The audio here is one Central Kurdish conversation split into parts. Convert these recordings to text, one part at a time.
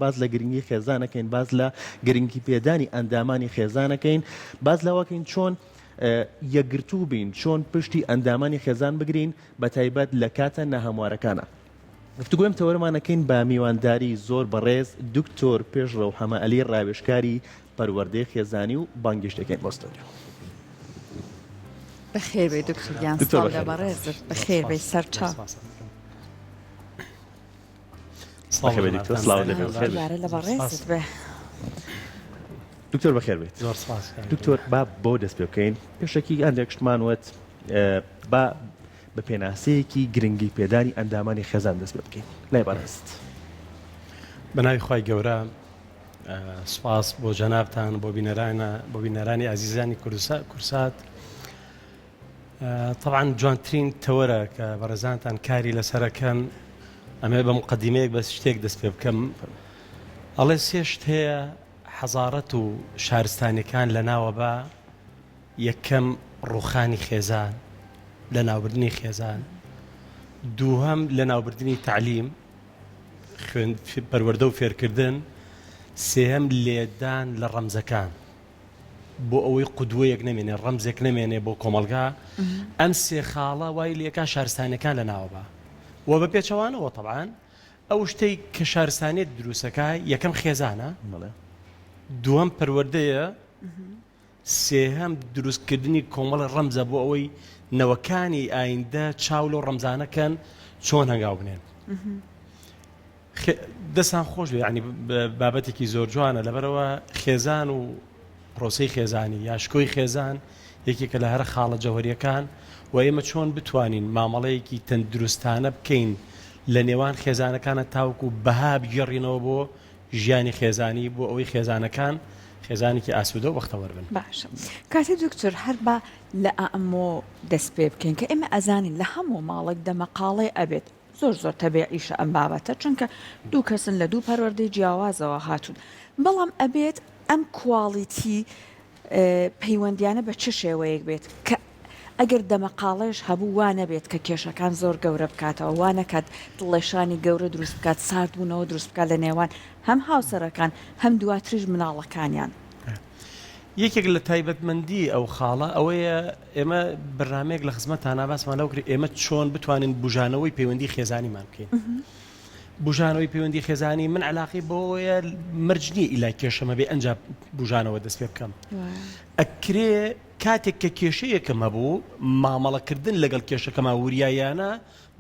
باس لە گرنگی خێزانەکەین، باس لە گرنگی پێدانی ئەندامانی خێزانەکەین، باس لەوەکەین چۆن یەکگرتوو بین، چۆن پشتی ئەندامانی خێزان بگرین بە تایبەت لە کاتە ناهەموارەکانە. گفتوگۆی ئەم تەوەرەمان ئەکەین بە میوانداری زۆر بەڕێز دکتۆر پێشڕەو حەمەئەلی ڕاوێژکاری پەروەردەی خێزانی و بانگێشت دەکەین بۆ ستۆدیۆ. بەخێربێی دکتۆر گیان، دکتۆر سڵاو لە بەخێربێی. بەڕێزت، بەخێربێی سەرچاو. بەخێربێی دکتۆر سڵاو لێ بێ. دیارە لە بەڕێزت بێ. دکتۆر بەخێر بێیت. زۆر سپاس کاک. دکتۆر با بۆ دەست پێ بکەین پێشەکی هەندێک شتمان وت با بە پێناسەیەکی گرنگی پێدانی ئەندامانی خێزان دەست پێ بکەین لای بەڕێزت. بە ناوی خوای گەورە سپاس بۆ جەنابتان بۆ بینەرانە بۆ بینەرانی ئازیزانی کوردسات تەبعەن جوانترین تەوەرە کە بەڕێزانتان کاری لەسەرەکەن ئەمێ بە مقدمەیەک بەس شتێک دەست پێ بکەم ئەڵێ سێ شت هەیە حەزارەت و شارستانیەکان لە ناوە بە یەکەم ڕوخانی خێزان لە ناوبردنی خێزان دووهەم لە ناوبردنی تعلیم خوێن پەروەردە و فێرکردن سێهەم لێدان لە ڕەمزەکان بۆ ئەوەی قودوەیەک نەمێنێ ڕەمزێک نەمێنێ بۆ کۆمەڵگا ئەم سێ خاڵە وای لێکا شارستانەکان لە ناوە بە و بە پێچەوانەوە تەبعەن ئەو شتەی کە شارستانیت دروستەکە یەکەم خێزانە دووەم پەروەردەیە سێهەم دروستکردنی کۆمەڵە ڕەمزە بۆ ئەوەی نەوەکانی ئایندە چاو لەو ڕەمزانەکەن چۆن هەنگاو بنێن. دەستان خۆش بێ یانی بابەتێکی زۆر جوانە لەبەرەوە خێزان و پرۆسەی خێزانی یا شکۆی خێزان یەکێکە لە هەرە خاڵە جەوهریەکان و ئێمە چۆن بتوانین مامەڵەیەکی تەندروستانە بکەین لە نێوان خێزانەکانە تاوکو بەها بگێڕینەوە بۆ ژیانی خێزانی بۆ ئەوەی خێزانەکان خێزانێکی ئاسوودە و بەختەوەر بن. باشە کاتێ دکتۆر هەر با لە ئەمۆ دەست پێ بکەین کە ئێمە ئەزانین لە هەموو ماڵێک دەمەقاڵێ ئەبێت زۆر زۆر تەبیعیشە ئەم بابەتە چونکە دوو کەسن لە دوو پەروەردەی جیاوازەوە هاتوون بەڵام ئەبێت ئەم quality پەیوەندیانە بە چ شێوەیەک بێت کە ئەگەر دەمەقاڵێش هەبوو وا نەبێت کە کێشەکان زۆر گەورە بکاتەوە وا نەکات دڵێشانی گەورە دروست بکات ساردبوونەوە دروست بکات لە نێوان هەم هاوسەرەکان هەم دواتریش مناڵەکانیان. یەکێک لە تایبەتمەندی ئەو خاڵە ئەوەیە ئێمە بەرنامەیەک لە خزمەتانا باسمان لەو کرد ئێمە چۆن بتوانین بژانەوەی پەیوەندی خێزانیمان بکەین بژانەوەی پەیوەندی خێزانی من علاقی بۆیە مەرج نییە ئیلا کێشەمە بێ ئەنج بژانەوە دەست پێ بکەم ئەکرێ کاتێک کە کێشەیەکم هەبوو مامەڵەکردن لەگەڵ کێشەکەما وریایانە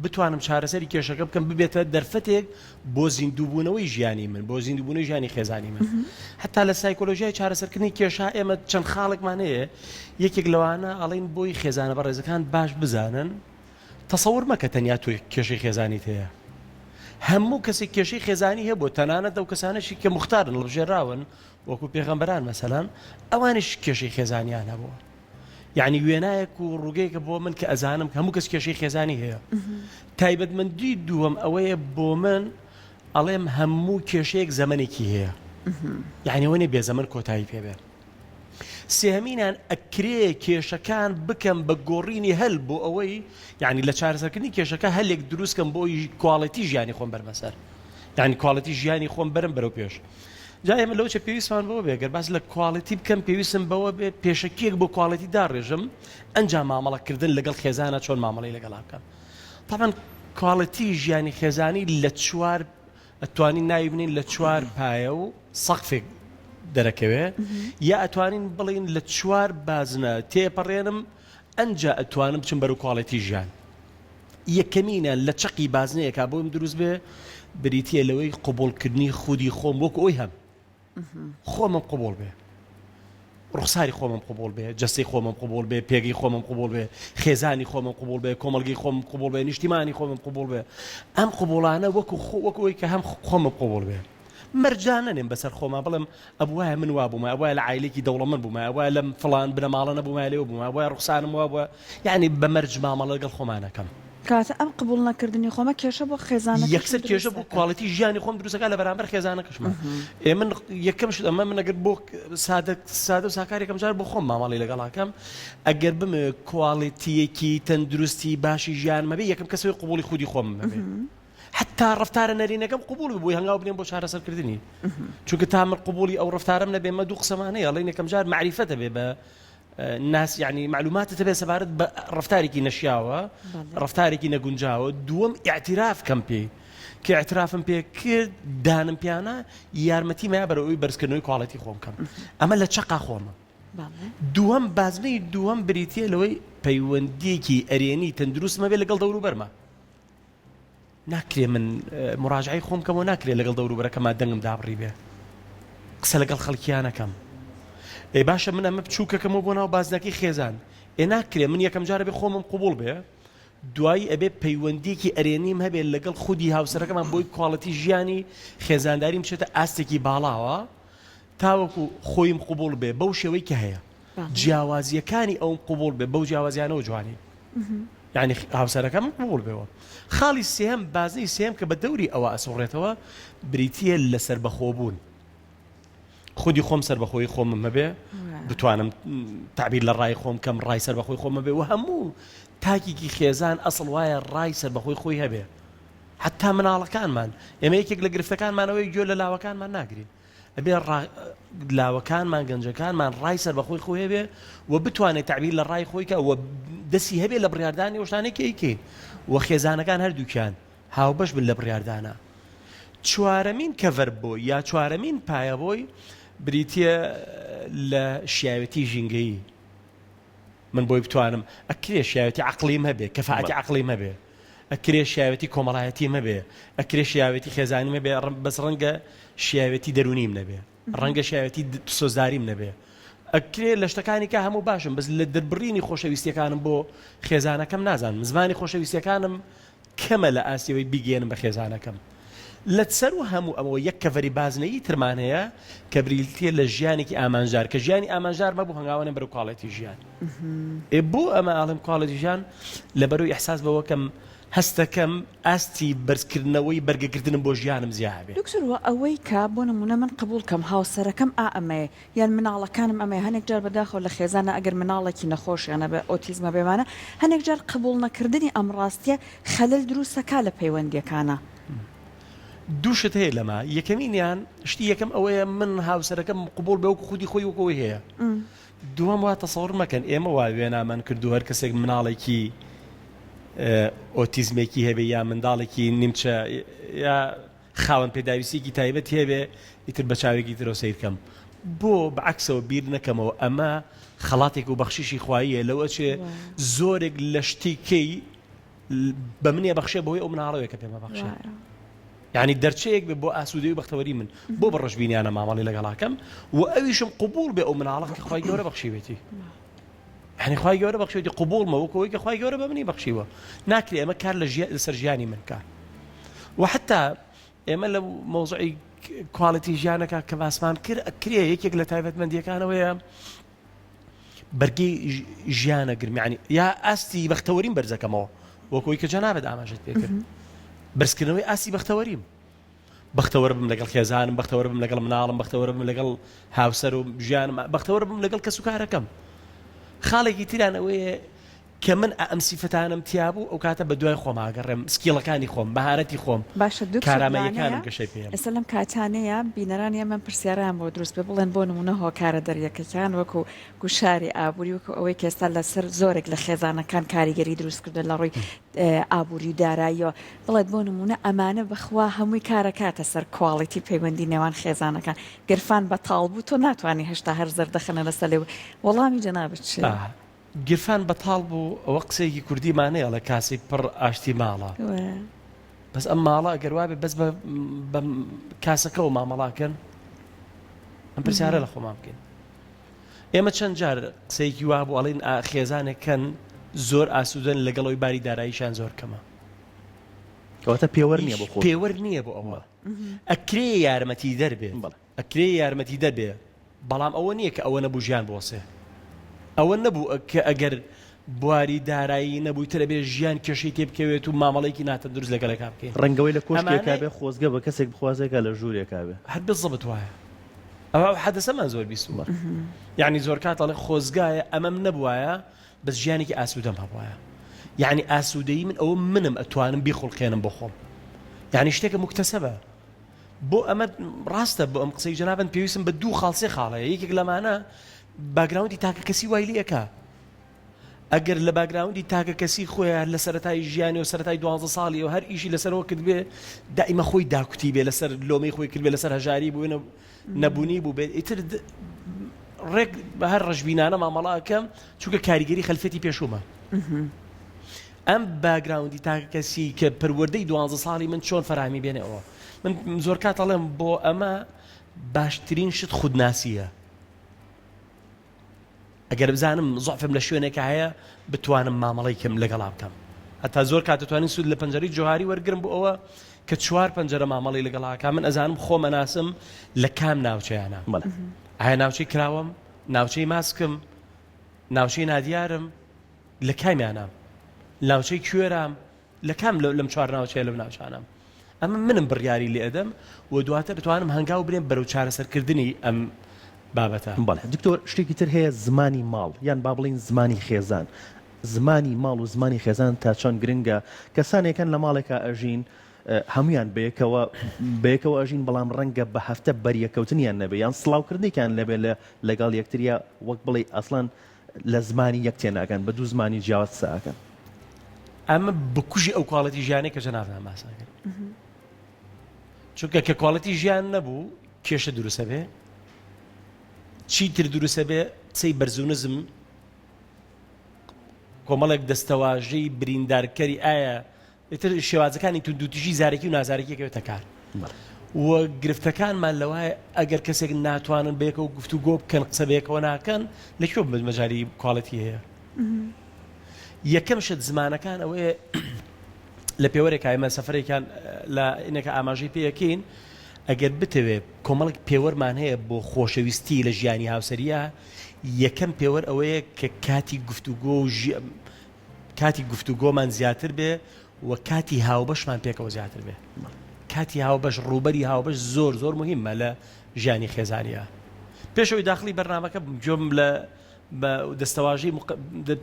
بتوانم چارەسەری کێشەکە بکەم ببێتە دەرفەتێک بۆ زیندووبوونەوەی ژیانی من بۆ زیندووبوونەوەی ژیانی خێزانی من هەتا لە سایکۆلۆژیای چارەسەرکردنی کێشە ئێمە چەند خاڵێکمان هەیە یەکێک لەوانە ئەڵین بۆی خێزانە بەڕێزەکان باش بزانن تەسەور مەکە تەنیا تۆ کێشەی خێزانیت هەیە هەموو کەسێک کێشەی خێزانی هەبوو تەنانەت ئەو کەسانەشی کە مختارن هەڵبژێراون وەکو پێغەمبەران مەسەلەن ئەوانیش کێشەی خێزانیان هەبووە یعنی وێنایەک و ڕووگەیەکە بۆ من کە ئەزانم هەموو کەس کێشەی خێزانی هەیە تایبەتمەندی دووەم ئەوەیە بۆ من ئەڵێم هەموو کێشەیەک زەمنێکی هەیە یعنی ئەوە نیە بێ زەمن کۆتایی پێبێ سێهەمینان ئەکرێ کێشەکان بکەم بە گۆڕینی هەل بۆ ئەوەی یعنی لە چارەسەرکردنی کێشەکە هەلێک دروستکەم بۆی quality ژیانی خۆم بەرمە سەر یعنی quality ژیانی خۆم بەرم بەرەو پێش جا ئێمە لەوە چە پێویستمان بەوە بێ گەر باس لە quality بکەم پێویستم بەوە بێ پێشەکیەک بۆ quality داڕێژم ئەنجا مامەڵەکردن لەگەڵ خێزانە چۆن مامەڵەی لەگەڵا بکەم تاوان quality ژیانی خێزانی لە چوار ئەتوانین ناوی بنین لە چوار پایە و سەقفێک دەرەکەوێ یا ئەتوانین بڵین لە چوار بازنە تێپەڕێنم ئەنجا ئەتوانم بچم بەرەو quality ژیان یەکەمینە لە چەقی بازنەیەکا بۆم دروست بێ بریتیە لەوەی قبوڵکردنی خودی خۆم وەکو ئەوی هەم خۆمم قبوڵ بێ ڕوخساری خۆمم قبوڵ بێ جەستەی خۆمم قبوڵ بێ پێگەی خۆمم قبوڵ بێ خێزانی خۆمم قبوڵ بێ کۆمەڵگەی خۆم قبوڵ بێ نیشتیمانی خۆمم قبوڵ بێ ئەم قبوڵانە وەکو خۆ وەکو ئەوی کە هەم خۆمم قبوڵ بێ مەرجانەنێم بەسەر خۆما بڵێم ئەبوایە من وا بوومایە ئەبوایە لە عایلەیەکی دەوڵەمەند بوومایە ئەبوایە لەم فڵان بنەماڵە نەبوومایە لەوێ بوومایە ئەبوایە ڕوخسارم وا بووایە یەعنی بە مەرج مامەڵە لەگەڵ خۆما نەکەم. کەواتە ئەم قبوڵ نەکردنی خۆمە کێشە بۆ خێزانەکەشم یەکسەر کێشە دروست بۆ دەکات. quality ژیانی خۆم دروست دەکات لە بەرامبەر خێزانەکەشما. ئێ من یەکەم شت ئەمە من ئەگەر بۆ سادە سادە و ساکار یەکەم جار بۆ خۆم مامەڵەی لەگەڵا کەم ئەگەر بمەوێ quality یەکی تەندروستی باشی ژیانم هەبێ یەکەم کەس ئەوەی قبوڵی خودی خۆمم هەبێ. حتا ڕفتارە نەرێنەکەم قوبول بووی هەنگاو بنێم بۆ چارەسەرکردنی چونکە تا من قوبولی ئەو ڕفتارم نەبێ مە دوو قسەمانەیە ئەڵێن یەکەم جار معریفەتە بێ بە ناس یعنی معلوماتت هەبێ سەبارەت بە ڕفتارێکی نەشیاوە ڕفتارێکی نەگونجاوە دووەم ئیعتراف کەم پێی کە ئیعترافم پێ کرد دانم پیانە یارمەتی میا بەرەوەی بەرزکردنەوەی quality خۆم کەم ئەمە لە چەقا خۆمە دووەم بازنەی دووەم بریتە لەوەی پەیوەندیەکی ئەرێنی تەندروستمە بێ لەگەڵ دەوروبەرمە ناکرێ من موراجەعەی خۆم کەم و ناکرێ لەگەڵ دەوروبەرەکەما دەنگم دابڕیبێ قسە لەگەڵ خەڵکیا نەکەم. ئێ باشە من ئەمە بچووکەکەمەوە بۆ ناو بازنەکەی خێزان ئێ ناکرێ من یەکەم جارە بێ خۆمم قوبوڵ بێ دوایی ئەبێ پەیوەندیەکی ئەرێنیم هەبێ لەگەڵ خودی هاوسەرەکەمان بۆی quality ژیانی خێزانداریم بچێتە ئاستێکی باڵاوە تاوەکو خۆیم قوبوڵ بێ بەو شێوەی کە هەیە جیاوازیەکانی ئەوم قوبوڵ بێ بەو جیاوازیانەوە جوانی یانی هاوسەرەکەم قبوڵ بێەوە. خاڵی سێهەم، بازنەی سێهەم کە بە دەوری ئەوە ئەسوڕێتەوە بریتییە لە سەربەخۆبوون. خودی خۆم سەربەخۆیی خۆمم هەبێ، بتوانم تەعبیر لە ڕای خۆم کەم، ڕای سەربەخۆی خۆم هەبێ و هەموو تاکێکی خێزان ئەسڵ وایە ڕای سەربەخۆی خۆی هەبێ. حەتتا مناڵەکانمان، ئێمە یەکێک لە گرفتەکانمان ئەوەیە گوێ لە لاوەکانمان ناگرین. ئەبێ لاوەکانمان گەنجەکانمان ڕای سەربەخۆی خۆی هەبێ و بتوانێت تەعبیر لە ڕای خۆی کە و دەسی هەبێ لە بڕیاردانی ئەو شتانەی کە ئەیکەین و خێزانەکان هەردووکیان هاوبەش بن لە بڕیاردانە. چوارەمین کەڤەر بۆی یا چوارەمین پایە بۆی بریتییە لە شیاوێتی ژینگەیی. من بۆی بتوانم ئەکرێ شیاوێتی عەقڵیم هەبێ، کەفائەتی عەقڵیم هەبێ، ئەکرێ شیاوێتی کۆمەڵایەتیم هەبێ، ئەکرێ شیاوێتی خێزانیم هەبێ، بەس ڕەنگە شیاوێتی دەروونیم نەبێ، ڕەنگە شیاوێتی سۆزداریم نەبێ. ئەکرێ لە شتەکانی کە هەموو باشم، بەس لە دەربڕینی خۆشەویستیەکانم بۆ خێزانەکەم نازانم. زمانی خۆشەویستیەکانم کەمە لە ئاستی ئەوەی بیگەیەنم بە خێزانەکەم. لە سەروو هەموو ئەمەوە یەک کەڤەری بازنەیی ترمان هەیە کە بریتییە لە ژیانێکی ئامانجدار، کە ژیانی ئامانجدار مەبوو هەنگاوەنێن بەرەو quality ژیان. ئێ بۆ ئەمە ئەڵێم quality ژیان؟ لەبەرئەوەی ئیحساس بەوە کەم هەستەکەم ئاستی بەرزکردنەوەی بەرگەگرتنم بۆ ژیانم زیا ئەبێ. دکتۆر وە ئەوەی کە بۆ نموونە من قبوڵ کەم هاوسەرەکەم ئا ئەمەیە یان مناڵەکانم ئەمەیە هەنێک جار بەداخەوە لە خێزانا ئەگەر مناڵێکی نەخۆش یان هەبێ ئۆتیزم هەبێ ئەمانە هەنێک جار قبوڵ نەکردنی ئەم ڕاستیە خەلەل دروستەکا لە پەیوەندیەکانا. دوو شت هەیە لەمە یەکەمینیان شتی یەکەم ئەوەیە من هاوسەرەکەم قبوڵ بێ وەکو خودی خۆی وەکو ئەوەی هەیە دووەم وا تەسەور مەکەن ئێمە وا وێنامان کردو هەر کەسێک مناڵێکی ئۆتیزمێکی هەبێ یا منداڵێکی نیمچە یا خاوەن پێداویستیەکی تایبەتی هەبێ ئیتر بە چاوێکی ترەوە سەیر کەم بۆ بە عەکسەوە بیر نەکەمەوە ئەمە خەڵاتێک و بەخشیشی خواییە لەو ئەچێ زۆرێک لە شتی کەی بە منێ بەخشێ بەهۆی ئەو مناڵەوەیە کە پێمە بەخشێ یعنی دەرچەیەک بێ بۆ ئاسوودەی و بەختەوەری من بۆ بە ڕەشبینیانە مامەڵی لەگەڵاکەم و ئەویشم قبوڵ بێ ئەو مناڵە کە خوای گەورە بەخشیوێتی یانی خوای گەورە بەخشیوێتی قبوڵمە وەکو ئەوەی کە خوای گەورە بە منی بەخشیوە ناکرێ ئەمە کار لە لەسەر ژیانی من بکا و حتا ئێمە لە مەوزوعی quality ژیانەکە کە باسمان کرد ئەکرێ یەکێک لە تایبەتمەندیەکانەوەیە بەرگەی ژیانە گرمیانی یا ئاستی بەختەوەریم بەرزەکەمەوە وەکۆی کە جەنابەت ئاماژەت پێکرد بەرزکردنەوەی ئاستی بەختەوەریم بەختەوەر بم لەگەڵ خێزانم، بەختەوەر بم لەگەڵ مناڵم، بەختەوەر بم لەگەڵ هاوسەر و ژیانم، بەختەوەر بم لەگەڵ کەسوکارەکەم. خاڵێکی تریان ئەوەیە کە من ئەم سیفەتانەم تیا بوو ئەو کاتە بە دوای خۆم ئاگەڕێم، skill ەکانی خۆم، مەهارەتی خۆم، باشە دکتۆر کارامەییەکانم لەوانەیە گەشەی پێیەم. ئێستا لەم کاتانەیە بینەرانی ئێمە ئەم پرسیارەیان بۆ دروست بێ بڵێن بۆ نموونە هۆکارە دەریەکەکان وەکو گوشاری ئابووری وەکو ئەوەی کە ئێستا لەسەر زۆرێک لە خێزانەکان کاریگەری دروست کردووە لە ڕووی ئابووری و داراییەوە بڵێت بۆ نموونە ئەمانە بەخوا هەمووی کارەکاتە سەر quality پەیوەندی نێوان خێزانەکان گرفان بەتاڵ بوو تۆ ناتوانی هێشتا هەر زەردەخەنە لەسەر لێو وەڵامی جەنابت چیە؟ گیرفان بەتاڵ بوو ئەوە قسەیەکی کوردیمان هەیە ئەڵێ کاسەی پڕ ئاشتی ماڵە بەس ئەم ماڵە ئەگەر وابێ بەس بە کاسەکەەوە مامەڵاکەن ئەم پرسیارە لە خۆمان بکەین ئێمە چەند جار قسەیەکی وا بوو ئەڵێن خێزانێک کەن زۆر ئاسوودەن لەگەڵ ئەوی باری داراییشان زۆر کەمە. کەواتە پێوەر نییە بۆ خۆی. پێوەر نییە بۆ ئەوە. ئەکرێ یارمەتیدەر بێت. بەڵێ. ئەکرێ یارمەتیدەر بێ بەڵام ئەوە نییە کە ئەوە نەبوو ژیان بوەسێ. ئەوە نەبوو کە ئەگەر بواری دارایی نەبوو ئیتر ئەبێ ژیان کێشەی تێ بکەوێت و مامەڵەیەکی ناتەندروست لەگەڵێکا بکەین. ڕەنگە ئەوەی لە کۆشکێکا ئەمانە. بێ خۆزگە بە کەسێک بخوازێ کە لە ژوورێکا بێ. هەر بالزبط وایە. ئەوە ئەو حەدەسەمان زۆر بیستووە یعنی زۆر کات ئەڵێ خۆزگایە ئەمەم نەبوایە بەس ژیانێکی ئاسوودەم هەبوایە یعنی ئاسوودەیی من ئەوە منم ئەتوانم بیخوڵقێنم بۆ خۆم. یعنی شتێکە مکتەسەبە بۆ ئەمە ڕاستە بۆ ئەم قسەی جەنابن پێویستم بە دوو خاڵ سێ خاڵەیە یەکێک لەمانە background ی تاکە کەسی وای لێکە ئەگەر لە background ی تاکە کەسی خۆیان لە سەرەتای ژیانی و سەرەتای دوانزە ساڵیەوە هەر ئیشی لەسەرەوە کردبێ دائیمە خۆی داکوتی بێ لەسەر لۆمەی خۆی کردبێ لەسەر هەژاری بووێنە نەبوونی بوو بێت ئیتر ڕێک بە هەر ڕەشبینانە مامەڵە ئەکەم چونکە کاریگەری خەلفێتی پێشوومە ئەم background ی تاکە کەسی کە پەروەردەی دوانزە ساڵی من چۆن فەراهمی بێنێەوە من زۆر کات ئەڵێم بۆ ئەمە باشترین شت خودناسیە ئەگەر بزانم زەعفم لە شوێنێکا هەیە بتوانم مامەڵەی کەم لەگەڵا بکەم هەتا زۆر کات دەتوانین سوود لە پەنجەرەی جۆهاری وەرگرم بۆ ئەوە کە چوار پەنجەرە مامەڵی لەگەڵا کا من ئەزانم خۆم ئەناسم لە کام ناوچەیانە بەڵێ. ئایا ناوچەی کراوەم ناوچەی ماسکم ناوچەی نادیارم لە کامیانام ناوچەی کوێرام لە کام لەم چوار ناوچەیە لەو ناوچانەم؟ ئەمە منم بڕیاری لێ ئەدەم و دواتر ئەتوانم هەنگاو بنێم بەرەو چارەسەرکردنی ئەم بابەتە. بەڵێ دکتۆر شتێکی تر هەیە زمانی ماڵ یان با بڵێین زمانی خێزان زمانی ماڵ و زمانی خێزان تا چەند گرنگە کەسانێک هەن لە ماڵێکا ئەژین هەمویان بەیەکەوە بەیەکەوە ئەژین بەڵام ڕەنگە بە هەفتە بەریەکەوتنیان نەبێ یان سڵاوکردنێکیان نەبێ لە لەگەڵ یەکتریا وەک بڵێ ئەسڵەن لە زمانی یەک تێناگەن بە دوو زمانی جیاواز قسە ئەکەن. ئەمە بکوژی ئەو quality ژیانەی کە جەنابتان باس ئەکرد چونکە کە quality ژیان نەبوو کێشە دروستە بێ چیتر دروستە بێ قسەی بەرز و نزم کۆمەڵێک دەستەواژەی بریندارکەری ئایا ئیتر شێوازەکانی توندوتیژی زارەکی و نازارەکی ئەکەوێتە کار و گرفتەکانمان لەوایە ئەگەر کەسێک ناتوانن بەیەکەوە گفتوگۆ بکەن قسە بەیەکەوە ناکەن لە کوێ مەجالی quality هەیە یەکەم شت زمانەکان ئەوەیە لە پێوەرێک ئێمە سەفەرێکیان لە ئینەکە ئاماژەی پێیەکەین ئەگەر بتەوێت کۆمەڵک پێوەرمان هەیە بۆ خۆشەویستی لە ژیانی هاوسەریە یەکەم پێوەر ئەوەیە کە کاتی گفتوگۆ و کاتی گفتوگۆمان زیاتر بێ و کاتی هاوبەشمان پێکەوە زیاتر بێ. کاتی هاوبەش، ڕووبەری هاوبەش زۆر زۆر موهیمە لە ژیانی خێزانیا. پێش ئەوەی داخڵی بەرنامەکە بم گوێم لە بە دەستەواژەی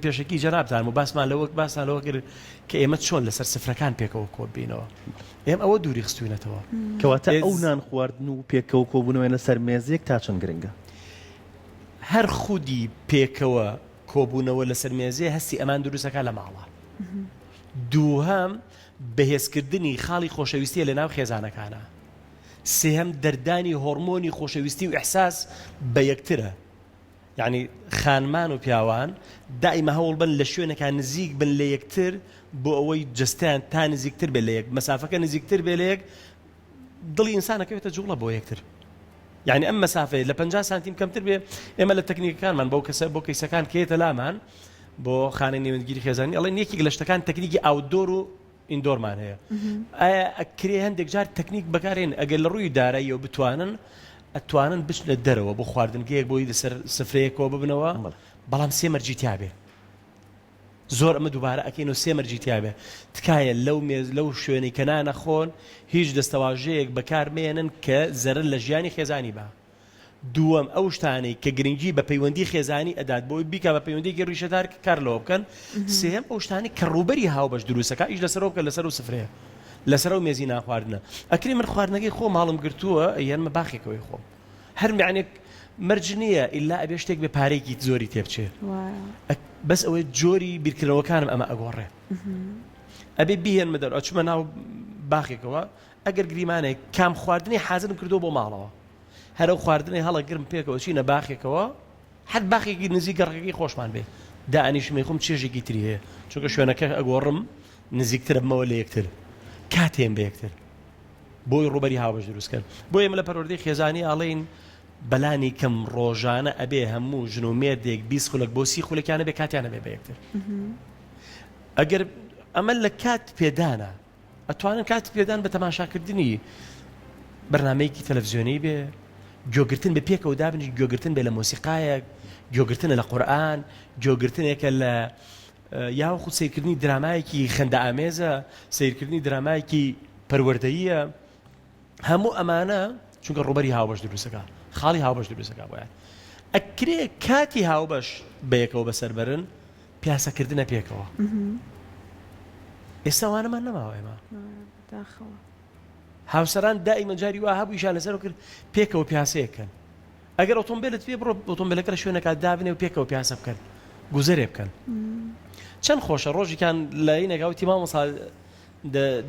پێشەکی جەنابتان و باسمان لەوە باسان لەوە کرد کە ئێمە چۆن لەسەر سفرەکان پێکەوە کۆببینەوە. ئێمە ئەوە دووری خستوینەتەوە. کەواتە ئەو نان خواردن و پێکەوە کۆبوونەوەیان لەسەر مێزێک تا چەند گرنگە؟ هەر خودی پێکەوە کۆبوونەوە لەسەر مێزێ هەستی ئەمان دروست ئەکا لە ماڵا. دووهەم، بەهێزکردنی خاڵی خۆشەویستیە لەناو خێزانەکانا. سێهەم، دەردانی هۆڕمۆنی خۆشەویستی و ئیحساس بە یەکترە. یەعنی خانمان و پیاوان دائیمە هەوڵبەن لە شوێنێکا نزیک بن لە یەکتر بۆ ئەوەی جەستەیان تا نزیکتر بێ لە یەک، مەسافەکە نزیکتر بێ لە یەک، دڵی ئینسان ئەکەوێتە جوڵە بۆ یەکتر. یعنی ئەم مەسافەیە لە 50 سانتیم کەمتر بێ ئێمە لە تەکنیکەکانمان بۆ کەسە بۆ case ەکان کێتە لامان بۆ خانەی نێوەندگیری خێزانی ئەڵێن یەکێک لە شتەکان تەکنیکی outdoor و indoor مان هەیە ئایا ئەکرێ هەندێک جار تەکنیک بەکارێن ئەگەر لە ڕووی داراییەوە بتوانن ئەتوانن بچنە دەرەوە بۆ خواردنگەیەک بۆی لەسەر سفرەیەکەوە ببنەوە بەڵام سێ مەرجی تیاابێ زۆر ئەمە دووبارە ئەکەینەوە سێ مەرجی تیابێ تکایە لەو مێز لەو شوێنەی کە نان ئەخۆن هیچ دەستەواژەیەک بەکار مەیەنن کە زەرەر لە ژیانی خێزانی با دووەم ئەو شتانەی کە گرنگی بە پەیوەندی خێزانی ئەدات بۆی بیکا بە پەیوەندیکی ڕیشەدار کە کار لەوە بکەن سێهەم ئەو شتانەی کە ڕووبەری هاوبەش دروستەکە ئیش لەسەرەوە بکە لەسەر و سفرەیە لەسەر ئەو مێزی نانخواردنە ئەکرێ من خواردنەکەی خۆم هەڵم گرتووە یانمە باخێکەوەی خۆم هەر مەعنێک مەرج نییە ئیلا ئەبێ شتێک بێ پارەیەکی زۆری تێ بچێ بەس ئەوەی جۆری بیرکردنەوەکانم ئەمە ئەگۆڕێ ئەبێ بیهێنمە دەر ئەچمە ناو باخێکەوە ئەگەر گریمانێک کام خواردنی حازرم کردو بۆ ماڵەوە هەرە خواردنی هەڵەگرم پێکەوە چینە باخێکەوە هەر باخێکی نزیک گەڕەکەکەی خۆشمان بێ دانیشمی خۆم چێژێکی تری هەیە چونکە شوێنەکە ئەگۆڕم نزیکترە بمەوە لە یەکتر کاتێن بە یەکتر بۆی ڕووبەری هاوبەش دروست کەن. بۆیە ئێمە لە پەروەردەی خێزانی ئەڵێین بەلانی کەم ڕۆژانە ئەبێ هەموو ژن و مێردێک 20 خولەک بۆ سی خولەکیان ئەبێ کاتیان هەبێ بە یەکتر. ئەگەر ئەمە لە کات پێدانە ئەتوانن کات پێدان بە تەماشاکردنی بەرنمەیەکی تەلەڤزیۆنی بێ گوێگرتن بە پێکەوە دابنیش گوێگرتن بێ لە مۆسیقایەک گوێگرتنە لە قورئان گوێگرتنێکە لە یاخود سەیرکردنی درامایەکی خەندەئامێزە، سەیرکردنی درامایەکی پەروەردەییە، هەموو ئەمانە چونکە ڕووبەری هاوبەش دروستەکە خاڵی هاوبەش دروستەکە بۆیان ئەکرێ کاتی هاوبەش بەیەکەوە بەسەر بەرن پیاسەکردنە پێکەوە ئێستا وانەمان نەماوە ئێمە داخەوە. هاوسەران دائیمەن جاری وا هەبوو ئیشیان لەسەر کرد پێکەوە پیاسەیەک کەن. ئەگەر ئۆتۆمبێلت پێ بڕۆ ئۆتۆمبێلەکە لە شوێنەکە دابنێ و پێکەوە پیاسە بکەن گوزەرێ بکەن. چەند خۆشە ڕۆژیکان لە ینێکا وتی مامۆسا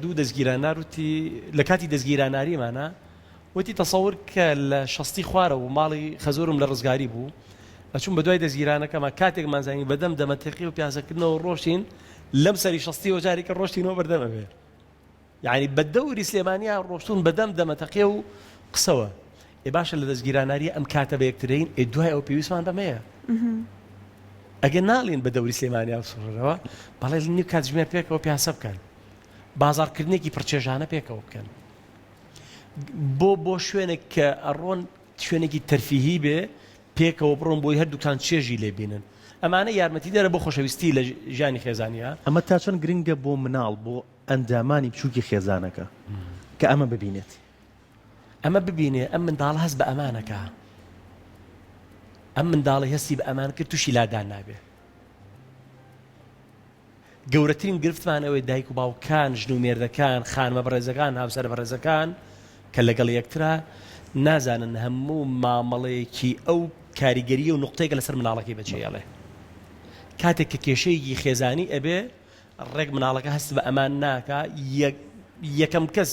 دوو دەستگیرانار وتی لە کاتی دەستگیراناریمانە وتی تەسەور کە لە شەستی خوارەوە بوو ماڵی خەزۆرم لە ڕزگاری بوو ئەچووم بە دوای دەستگیرانەکەما کاتێکمان زانی بەدەم دەمەتەقی و پیاسەکردنەوە ڕۆشتین لەم سەری شەستیەوە جارێکە ڕۆشتینەوە بەردەم ئەوێ یعنی بە دەوری سلێمانیا ڕۆشتون بەدەم دەمەتەقێ و قسەوە ئێ باشە لە دەستگیراناریە ئەم کاتە بە یەکترین ئێ دوای ئەو پێویستمان بەمەیە ئەگەر ناڵین بە دەوری سلێمانیا سڕەوە بەڵێ نیو کاتژمێر پێکەوە پیاسە بکەن بازارکردنێکی پڕچێژانە پێکەوە بکەن بۆ بۆ شوێنێک کە ئەڕۆن شوێنێکی تەرفیهی بێ پێکەوە بڕۆن بۆی هەردووکتان چێژی لێ بینن ئەمانە یارمەتیدەرە بۆ خۆشەویستی لە ژیانی خێزانیا. ئەمە تا چەند گرنگە بۆ مناڵ بۆ ئەندامانی بچووکی خێزانەکە کە ئەمە ببینێت؟ ئەمە ببینێ ئەم منداڵە هەست بە ئەمانەکا ئەم منداڵی هەستی بە ئەمان کرد تووشی لادان نابێ. گەورەترین گرفتمان ئەوەیە دایک و باوکان، ژن و مێردەکان، خانمە بەڕێزەکان، هاوسەرە بەڕێزەکان کە لەگەڵ یەکترا نازانن هەموو مامەڵەیەکی ئەو کاریگەریی و نوقتەیەکە لەسەر مناڵەکەی بەجێیەڵێ. کاتێک کە کێشەیەکی خێزانی ئەبێ ڕێک مناڵەکە هەست بە ئەمان ناکا، یەکەم کەس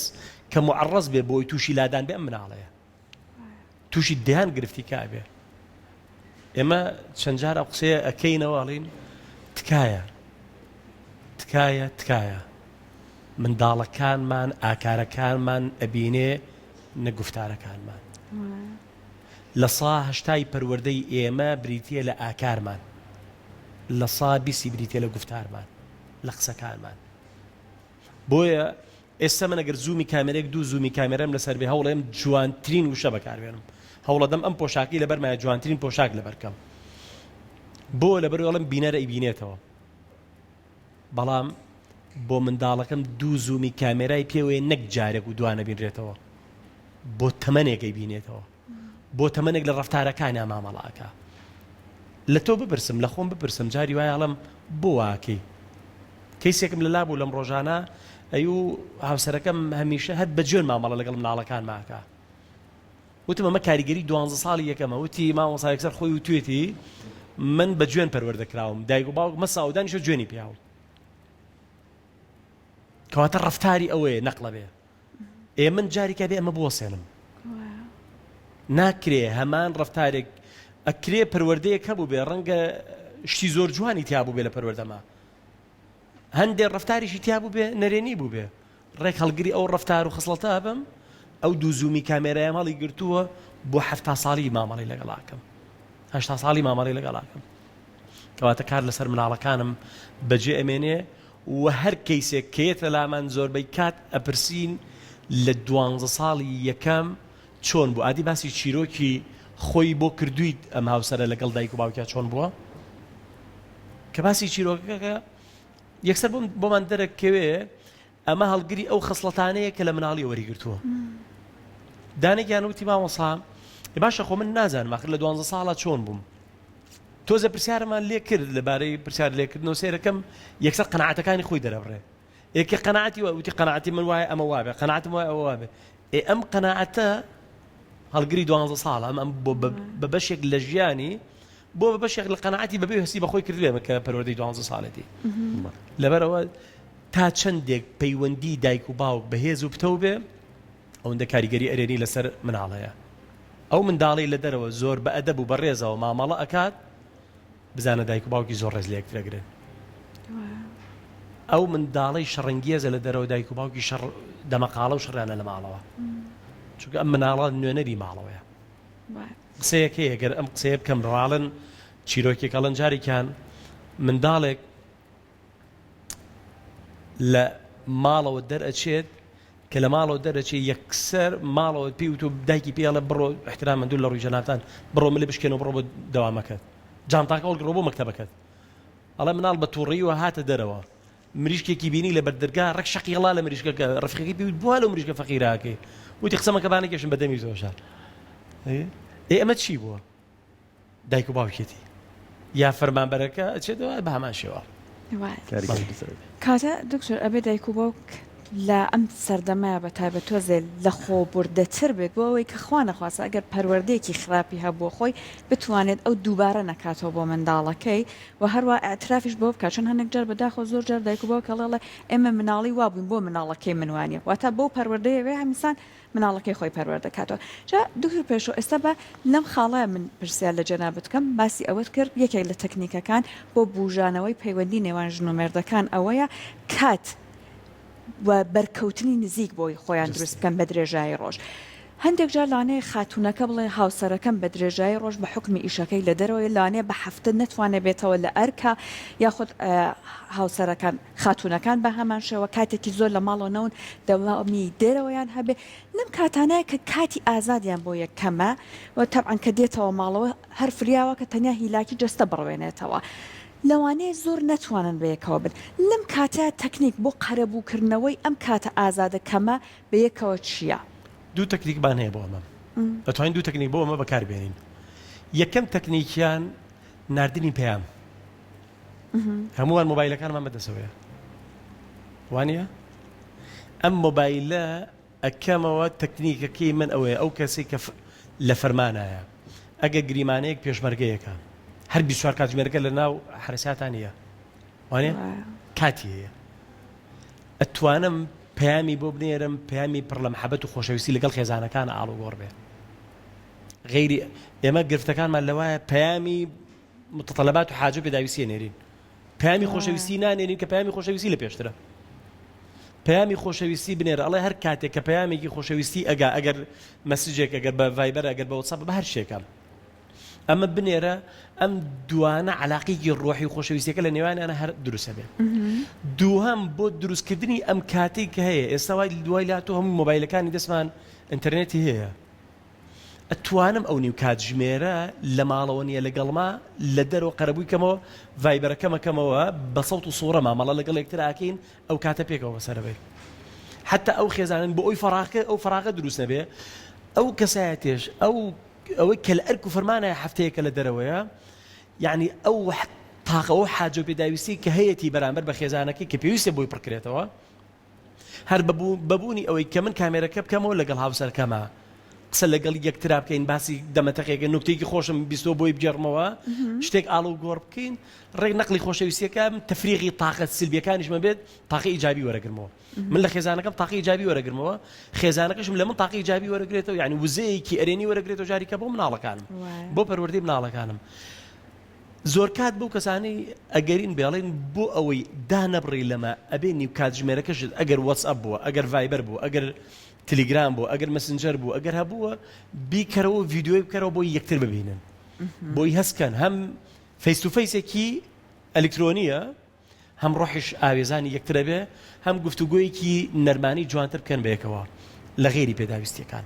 کە موعەڕەز بێ بۆی تووشی لادان بێ ئەم مناڵەیە. تووشی دەیان گرفتی کە ئەبێ ئێمە چەند جار ئەو قسەیە ئەکەینەوە ئەڵین تکایە تکایە تکایە منداڵەکانمان ئاکارەکانمان ئەبینێ نە گفتارەکانمان لە سا هەشتای پەروەردەی ئێمە بریتە لە ئاکارمان لە سا بیسی بریتە لە گفتارمان لە قسەکانمان بۆیە ئێستا من ئەگەر زوومی کامێرەیەک دوو زوومی کامێرەم لەسەر بێ هەوڵێم جوانترین وشە بەکاربێنم هەوڵەدەم ئەم پۆشاکی لەبەرمایە جوانترین پۆشاک لەبەرکەم بۆ لەبەر ئەڵم بینەر ئەیبینێتەوە بەڵام بۆ منداڵەکەم دوو زوومی کامێرای پێوەیە نەک جارێک و دوانە بینرێتەوە بۆ تەمەنێک ئەیبینێتەوە بۆ تەمەنێک لە ڕەفتارەکانیا مامەڵە ئەکا لە تۆ بپرسم لە خۆم بپرسم جاری وایە ئەڵێم بۆ واکەی کەیسێکم لەلا بوو لەم ڕۆژانە ئەی و هاوسەرەکەم هەمیشە هەر بە جوێن مامەڵە لەگەڵ مناڵەکان ماکە وتم ئەمە کاریگەری دوانزە ساڵی یەکەمە وتی مامۆستا یەکسەر خۆی وتوێتی من بە جوێن پەروەردە کراوم دایک و باوک مەسا و دانیشە جوێنی پیاوم کەواتە ڕەفتاری ئەوەیە نەقلە بێ ئێ من جاریکا بێ ئەمە بوەسێنم ناکرێ هەمان ڕفتارێک ئەکرێ پەروەردەیەک هەبوو بێ ڕەنگە شتی زۆر جوانی تیا بوو بێ لە پەروەردەما هەندێک ڕفتاریشی تیا بوو بێ نەرێنی بوو بێ ڕێک هەڵگری ئەو ڕفتار و خسڵەتە بم ئەو دوو زوومی کامێرایم هەڵی گرتووە بۆ هەفتا ساڵی مامەڵی لەگەڵاکەم هەشتا ساڵی مامەڵی لەگەڵاکەم کەواتە کار لەسەر مناڵەکانم بەجێ ئەمێنێ وە هەر کەیسێک کە یەتە لامان زۆربەی کات ئەپرسین لە دوانزە ساڵی یەکەم چۆن بوو ئادی باسی چیرۆکی خۆی بۆ کردویت ئەم هاوسەرە لەگەڵ دایک و باوکیا چۆن بووە کە باسی چیرۆکەکە یەکسەر بۆم بۆمان دەرەکەوێ ئەمە هەڵگری ئەو خسڵەتانەیە کە لە مناڵی وەریگرتووە دانێکیان وتی مامۆسا باشە خۆ من نازانم آخر لە دوانزە ساڵە چۆن بووم تۆزە پرسیارمان لێ کرد لەبارەی پرسیار لێکردنەوە سەیرەکەم یەکسەر قەناعەتەکانی خۆی دەرەبڕێ ئێ کە قەناعەتی وای وتی قەناعەتی من وایە ئەمە وابێ قەناعەتم وایە ئەوە وابێ ئێ ئەم قەناعەتە هەڵگری دوانزە ساڵە ئەم ئەم بۆ بە بەشێک لە ژیانی بۆ بە بەشێک لە قەناعەتی بەبێ هەستی بەخۆی کردبێ کە پەروەردەی دوانزە ساڵێتی لەبەرەوە تا چەندێک پەیوەندی دایک و باوک بەهێز و پتەو بێ ئەوەندە کاریگەری ئەرێنی لەسەر مناڵ هەیە. ئەو منداڵەی لە دەرەوە زۆر بە ئەدەب و بە ڕێزەوە مامەڵە ئەکات، بزانە دایک و باوکی زۆر ڕێز لە یەکتر ئەگرن. ئەو منداڵەی شەڕەنگێزە لە دەرەوە دایک و باوکی شەڕ دەمەقاڵە و شەڕیانە لە ماڵەوە. چونکە ئەم مناڵە نوێنەری ماڵەوەیە. قسەیەک هەیە گەر ئەم قسەیە بکەم ڕاڵن چیرۆکێک ئەڵێن جارێکیان منداڵێک لە ماڵەوە دەرئەچێت کە لە ماڵەوە دەرەچێ یەکسەر ماڵەوە پێی وتو دایکی پێ ئەڵێ بڕۆ احتراما دوور لە ڕووی جەنابتان بڕۆ ملی بشکێنەوە بڕۆ بۆ دەوامەکەت جانتاکە هەڵگڕۆ بۆ مەکتەبەکەت ئەڵێ مناڵ بە تووڕەییەوە هاتە دەرەوە مریشکێکی بینی لە بەردەرگا ڕێک شەقی هەڵا لە مریشکەکە ڕفیقەکەی پێی وت بوا لەو مریشکە فەقیرەکەی وتی قسەمەکە با نەکێشم بە دەمی تۆشا ئێ ئەمە چی بووە دایک و باوکێتی یا فەرمانبەرەکە ئەچێتەوە بە هەمان شێوە. کاتە دکتۆر ئەبێ دایک و باوک. لە ئەم سەردەمەیا بە تایبەت تۆزێ لە خۆ بوردەتر بێت بۆ ئەوەی کە خوا نەخواستە ئەگەر پەروەردەیەکی خراپی هەبووە خۆی بتوانێت ئەو دووبارە نەکاتەوە بۆ منداڵەکەی و هەروا ئیعترافیش بەوە بکات چون هەنێک جار بەداخەوە زۆر جار دایک و باوک ئەڵێ ئەڵێ ئێمە مناڵی وا بووین بۆ مناڵەکەی من وانیە واتا بەو پەروەردەیە وێ هەمیسان مناڵەکەی خۆی پەروەردە کاتەوە. جا دکتۆر پێشڕەو ئێستا با لەم خاڵە من پرسیار لە جەنابت بکەم، باسی ئەوەت کرد یەکێک لە تەکنیکەکان بۆ بوژانەوەی پەیوەندی نێوان ژن و مێردەکان ئەوەیە کات و بەرکەوتنی نزیک بۆی خۆیان دروست بکەن بە درێژایی ڕۆژ. هەندێک جار لەوانەیە خاتوونەکە بڵێ هاوسەرەکەم بە درێژایی ڕۆژ بە حوکمی ئیشەکەی لە دەرەوەیە لەوانەیە بە هەفتە نەتوانێ بێتەوە لە ئەرکە یاخود هاوسەرەکان خاتوونەکان بە هەمان شێوە کاتێکی زۆر لە ماڵەوە نەون دەوامی دەرەوەیان هەبێ لەم کاتانەیە کە کاتی ئازادیان بۆ یەک کەمە و تەبعەن کە دێتەوە ماڵەوە هەر فریاوە کە تەنیا هیلاکی جەستە بڕوێنێتەوە لەوانەیە زۆر نەتوانن بەیەکەوە بن لەم کاتە تەکنیک بۆ قەرەبوو کردنەوەی ئەم کاتە ئازادە کەمە بەیەکەوە چییە؟ دوو تەکنیکمان هەیە بۆ ئەمە ئەتوانین دوو تەکنیک بۆ ئەمە بەکاربێنین یەکەم تەکنیکیان ناردنی پەیام هەمووان مۆبایلەکانمان بەدەسەوەیە وانە ئەم مۆبایلە ئەکەمەوە تەکنیکەکەی من ئەوەیە ئەو کەسێک کە لە فەرمانایە ئەگە گریمانەیەک پێشمەرگەیەکە هەر 24 کاتژمێرەکە لە ناو حرەساتان نییە وانە کاتی هەیە ئەتوانم پەیامی بۆ بنێرم پەیامی پڕ لە محەبەت و خۆشەویستی لەگەڵ خێزانەکان ئاڵوگۆڕ بێ غەیری ئێمە گرفتەکانمان لەوایە پەیامی متطلبات و حاجە پێداویستی نێرین پەیامی خۆشەویستی نانێرین کە پەیامی خۆشەویستی لە پێشترە پەیامی خۆشەویستی بنێرە ئەڵێ هەر کاتێک کە پەیامێکی خۆشەویستی ئەگا ئەگەر message ێک ئەگەر بە ڤایبەر ئەگەر بە وەتساپ بە هەر شتێکە ئەمە بنێرە ئەم دوانە علاقێکی ڕۆحی و خۆشەویستەکە لە نێوانیانە هەر دروستە بێت دووهەم بۆ دروستکردنی ئەم کاتێک کە هەیە ئێستا وای دوای لا تۆ هەموو مۆبایلەکانی دەستمان ئینتەرنێتی هەیە ئەتوانم ئەو نیو کاتژمێرە لە ماڵەوە نییە لەگەڵما لە دەرەوە قەرەبووی کەمەوە ڤایبەرەکەم ئەکەمەوە بە سەوت و سوڕە مامەڵە لەگەڵ یەکتر ئاکەین ئەو کاتە پێکەوە بەسەرەبەین حتا ئەو خێزانن بۆ ئەوی فەراغە ئەو فەراغە دروست نەبێ ئەو کەسایەتێش ئەو ئەوەی کە لە ئەرک و فەرمانە هەفتەیەکە لە دەرەوەیە یعنی ئەو تاقە ئەو حاجە و پێداویستی کە هەیەی بەرامبەر بە خێزانەکەی کە پێویستە بۆی پڕکرێتەوە هەر بەبوونی ئەوەی کە من کامێرەکە بکەمەوە لەگەڵ هاوسەرکەما قسە لەگەڵ یەکترا بکەین باسی دەمەتەقێکە نوکتێکی خۆشم بیستۆ بۆی بگێڕمەوە شتێک ئاڵ و گۆڕ بکەین ڕێک نەقلی خۆشەویستیەکە تەفریغی تاقە سلبیەکانیشمە بێت تاقی ئیجابی وەرەگرمەوە من لە خێزانەکەم تاقی ئیجابی وەرەگرمەوە خێزانەکەشم لە من تاقی ئیجابی وەرەگرێتەوە یعنی وزەیەکی ئەرێنی وەرەگرێتەوە جاریکە بۆ مناڵەکانم بۆ پەروەردەی مناڵەکانم زۆرکات بەو کەسانەی ئەگەرین بێڵین بۆ ئەوەی دانەبڕی لەمە ئەبێ نیو کاتژمێرەکەشت ئەگەر وەتسئەپ بووە ئەگەر ڤایبەر بوو ئەگەر تلیگرام بوو ئەگەر مەسنجەر بوو ئەگەر هەبووە بیکەرەوە و ڤیدیۆی بکەرەوە بۆی یەکتر ببینن بۆی هەستکەن هەم face to face ێکی ئەلیکترۆنیە هەم ڕۆحیش ئاوێزانی یەکترە بێ هەم گفتوگۆیەکی نەرمانی جوانتر بکەن بەیەکەوە لە غەیری پێداویستیەکان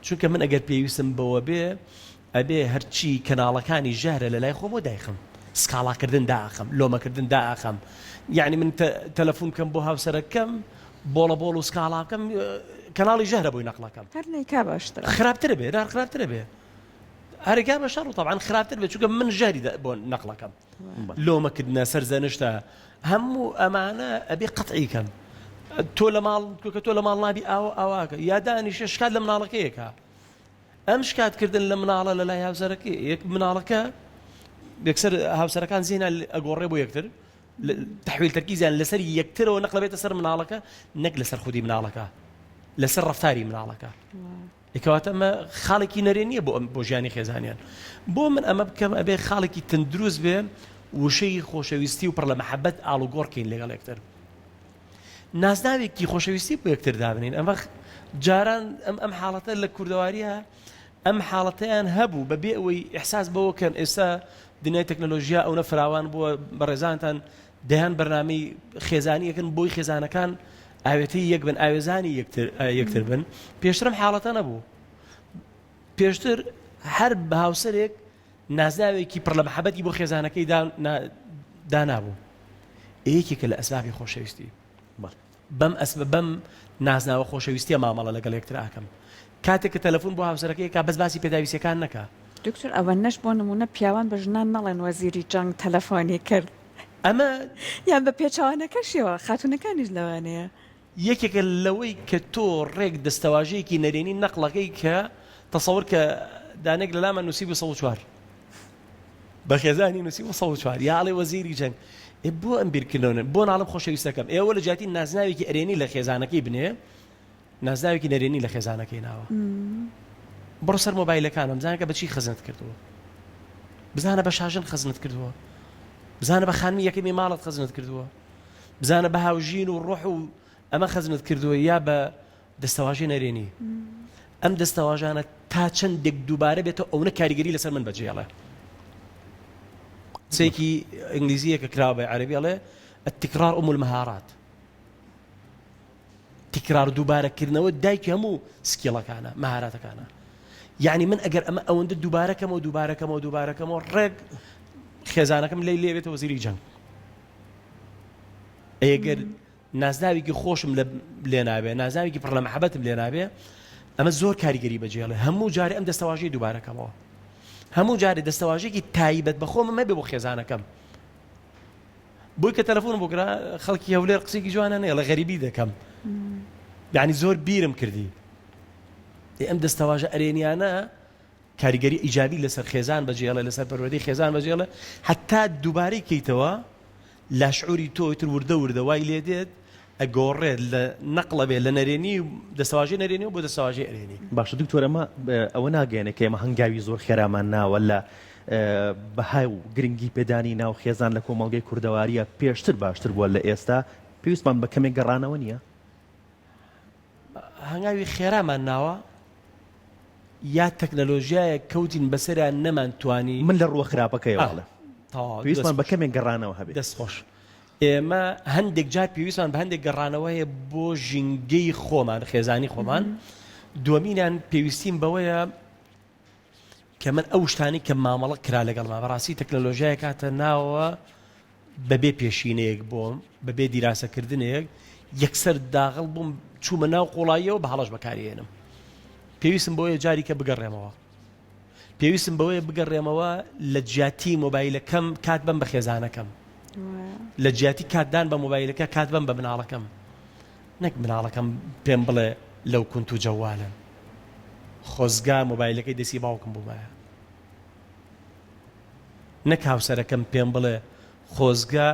چونکە من ئەگەر پێویستم بەوە بێ ئەبێ هەرچی کەناڵەکانی ژەهرە لە لای خۆمەوە دایخەم سکاڵاکردن داخەم لۆمەکردن داخەم یعنی من تەلەفۆن بکەم بۆ هاوسەرەکەم بۆڵە بۆڵ و سکاڵا بکەم کەناڵی ژەهرە بۆی نەقڵەکەم هەر نەیکا باشترە خراپترە بێ هەر خراپترە بێ هەرگا بە شەڕ و تەبعەن خراپتر بێ چونکە من ژەهری بۆ نەقڵەکەم لۆمەکردنە سەرزەنشتە هەموو ئەمانە ئەبێ قەتعی کەم تۆ لە ماڵ کە تۆ لە ماڵ نابی ئاوە ئاواکە یا دانیشە شکات لە مناڵەکەیەکە ئەم شکات کردن لە مناڵە لە لای هاوسەرەکەی یەک مناڵەکە یەکسەر هاوسەرەکان زینا ئەگۆڕێ بۆ یەکتر تحویل تەرکیزیان لەسەر یەکترەوە نەقلە بێتە سەر مناڵەکە نەک لەسەر خودی مناڵەکە لەسەر ڕفتاری مناڵەکە کەواتە ئەمە خاڵێکی نەرێنیە بۆ بۆ ژیانی خێزانیان بۆ من ئەمە بکەم ئەبێ خاڵێکی تەندروست بێ وشەی خۆشەویستی و پڕ لە مەحەبەت ئاڵوگۆڕکەین لەگەڵ یەکتر نازناوێکی خۆشەویستی بۆ یەکتر دابنین ئەمە جاران ئەم ئەم حاڵەتە لە کوردەواریە ئەم حاڵەتەیان هەبوو بەبێ ئەوەی ئیحساس بەوە کەن ئێستا دنیای تەکنەلۆژیا ئەونە فراوان بووە بەڕێزانتان دەیان بەرنامەی خێزانی ئەکەن بۆی خێزانەکان ئاوێتەی یەک بن ئاوێزانی یەکتر یەکتر بن پێشتر ئەم حاڵەتە نەبوو پێشتر هەر بە هاوسەرێک نازناوێکی پڕ لە محەبەتی بۆ خێزانەکەی دانابوو یەکێکە لە ئەسبابی خۆشەویستی بەم ئەسبە بەم نازناوە خۆشەویستیە مامەڵە لەگەڵ یەکتر ئاکەم کاتێک کە تەلەفۆن بۆ هاوسەرەکەی کا بەس باسی پێداویستیەکان نەکا. دکتۆر ئەوەنەش بۆ نمونە پیاوان بە ژنان نەڵێن وەزیری جەنگ تەلەفۆنی کرد. ئەمە یان بە پێچەوانەکەشیەوە خاتوونەکانیش لەوانەیە. یەکێکە لەوەی کە تۆ ڕێک دەستەواژەیەکی نەرێنی نەقڵەکەی کە تەسەور کە دانێک لە لامان نووسیبوو 104 بە خێزانی نووسیبوو 104 یا ئەڵێ وەزیری جەنگ ئێ بۆ ئەم بیرکردنەوە بۆ ناڵم خۆشەویستەکەم ئێوە لە جیاتی نازناوێکی ئەرێنی لە خێزانەکەی بنێ نازناوێکی نەرێنی لە خێزانەکەی ناوە بڕۆ سەر مۆبایلەکانم بزانە کە بەچی خزنت کردووە بزانە بە شاژن خزنت کردووە بزانە بە خانمی یەکەمی ماڵت خزنت کردووە بزانە بە هاوژین و ڕۆح و ئەمە خزمت کردووە یا بە دەستەواژەی نەرێنی ئەم دەستەواژانە تا چەندێک دووبارە بێتەوە ئەونە کاریگەری لەسەر من بەجێڵێ قسەیەکی ئینگلیزیە کە کراوە بە عەربی ئەڵێ التکرار ام المهارات تکرار دووبارەکردنەوە دایکی هەموو skill ەکانە مەهاراتەکانە یعنی من ئەگەر ئەمە ئەوەندە دووبارەکەمەوە دووبارەکەمەوە دووبارەکەمەوە ڕێک خێزانەکەم لی لێبێتە وەزیری جەنگ ئەگەر نازناوێکی خۆشم لە لێ نابێ نازناوێکی پڕ لە مەحەبەتم لێ نابێ ئەمە زۆر کاریگەری بەجێڵێ هەموو جارێ ئەم دەستەواژەی دووبارەکەمەوە هەموو جارێ دەستەواژێکی تایبەت بە خۆمم هەبێ بۆ خێزانەکەم بۆی کە تەلەفۆن بۆ کرا خەڵکی هەولێر قسێکی جوانە نەیڵە غەریبی دەکەم یعنی زۆر بیرم کردی ئەم دەستەواژە ئەرێنیانە کاریگەری ئیجابی لەسەر خێزان بەجێڵێ لەسەر پەروەردەی خێزان بەجێڵێ هەتا دووبارەی کەیتەوە لاشعوری تۆ ئیتر وردە وردە وای لێ دێت ئەگۆڕێت لە نەقڵە بێ لە نەرێنی دەستەواژەی نەرێنیەوە بۆ دەستەواژەی ئەرێنی. باشە دکتۆر ئەمە ئەوە ناگەیەنێ کە ئێمە هەنگاوی زۆر خێرامان ناوە لە بەهای و گرنگی پێدانی ناو خێزان لە کۆمەڵگەی کوردەواریە پێشتر باشتر بووە لە ئێستا پێویستمان بە کەمێک گەڕانەوە نییە؟ هەنگاوی خێرامان ناوە یا تەکنەلۆژیایەک کەوتین بەسەرا نەمان توانی. من لە ڕووە خراپەکەیەوە ئەڵێم پێویستمان بە کەمێک گەڕانەوە هەبێ. دەست خۆش. ئێمە هەندێک جار پێویستمان بە هەندێک گەڕانەوە هەیە بۆ ژینگەی خۆمان خێزانی خۆمان دووەمینان پێویستیم بەوەیە کە من ئەو شتانی کە مامەڵە کرا لەگەڵما بەڕاستی تەکنەلۆژیای کاتە ناوە بەبێ پێشینەیەک بۆم بەبێ دیراسەکردنێک یەکسەر داغڵ بووم چوومە ناو قوڵاییەوە بە هەڵەش بەکاریێنم پێویستم بۆیە جاری کە بگەڕێمەوە پێویستم بەوەیە بگەڕێمەوە لە جیاتی مۆبایلەکەم کات بەم بە خێزانەکەم لە جیاتی کاتدان بە مۆبایلەکە کات بەم بە مناڵەکەم نەک مناڵەکەم پێم بڵێ لەو کونت و جەوالن خۆزگا مۆبایلەکەی دەستی باوکم بوومایە نەک هاوسەرەکەم پێم بڵێ خۆزگا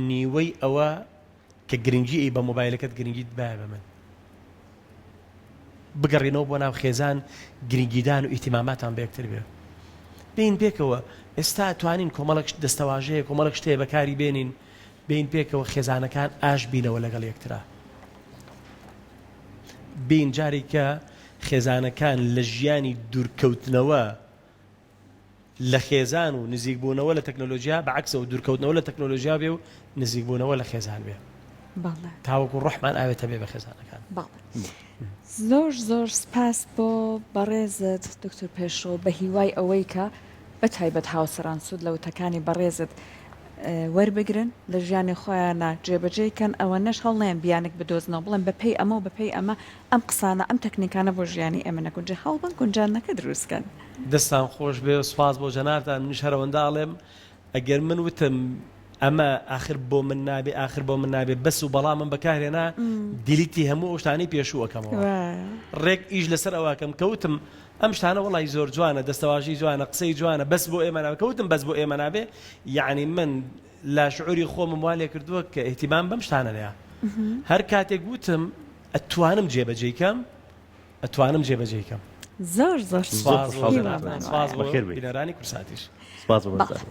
نیوەی ئەوە کە گرنگی ئەی بە مۆبایلەکەت گرنگیت بایە بە من بگەڕێنەوە بۆ ناو خێزان گرنگیدان و ئیهتیماماتان بە یەکتر بێ بین پێکەوە ئێستا توانین کۆمەڵک دەستەواژەیە کۆمەڵک شتەیە بەکاری بێنین بین پێکەوە خێزانەکان ئاش بینەوە لەگەڵ یەکترا بین جارێکە خێزانەکان لە ژیانی دوورکەوتنەوە لە خێزان و نزیکبوونەوە لە تەکنۆلۆژیا بە عەکسەوە دوورکەوتنەوە لە تەکنۆلۆژیا بێ و نزیکبوونەوە لە خێزان بێ بەڵێ. تاوەکو ڕۆحمان ئاوێتە بێ بە خێزانەکان. بەڵێ زۆر زۆر سپاس بۆ بەڕێزت دکتۆر پێشڕەو بە هیوای ئەوەی کە بە تایبەت هاوسەران سوود لە وتەکانی بەڕێزت وەربگرن لە ژیانی خۆیانا جێبەجێی کەن ئەوەنەش هەوڵنەیەن بیانک بدۆزنەوە بڵێن بە پێی ئەمە و بە پێی ئەمە ئەم قسانە ئەم تەکنیکانە بۆ ژیانی ئێمە نەگونجێ هەوڵبەن گونجاندنەکە دروست کەن. دەستتان خۆش بێ سوپاس بۆ جەنابتان منیش هەر ئەوەندە ئەڵێم ئەگەر من وتم ئەمە ئاخر بۆ من نابێ ئاخر بۆ من نابێ بەس و بەڵامم بەکارهێنا delete ی هەموو ئەو شتانەی پێشوو ئەکەمەوە ڕێک ئیش لەسەر ئەوە ئەکەم کە وتم ئەم شتانە وەڵی زۆر جوانە دەستەواژەی جوانە قسەی جوانە بەس بۆ ئێمە نابێ کە وتم بەس بۆ ئێمە نابێ یعنی من لاشعوری خۆمم وا لێ کردووە کە ئیهتیمام بەم شتانە نەیە هەر کاتێک وتم ئەتوانم جێبەجێی کەم ئەتوانم جێبەجێی کەم. زۆر زۆر سوپاس بۆ جەنابتان سوپاس بۆ بینەرانی کوردساتیش. سوپاس بۆ بەشداریت.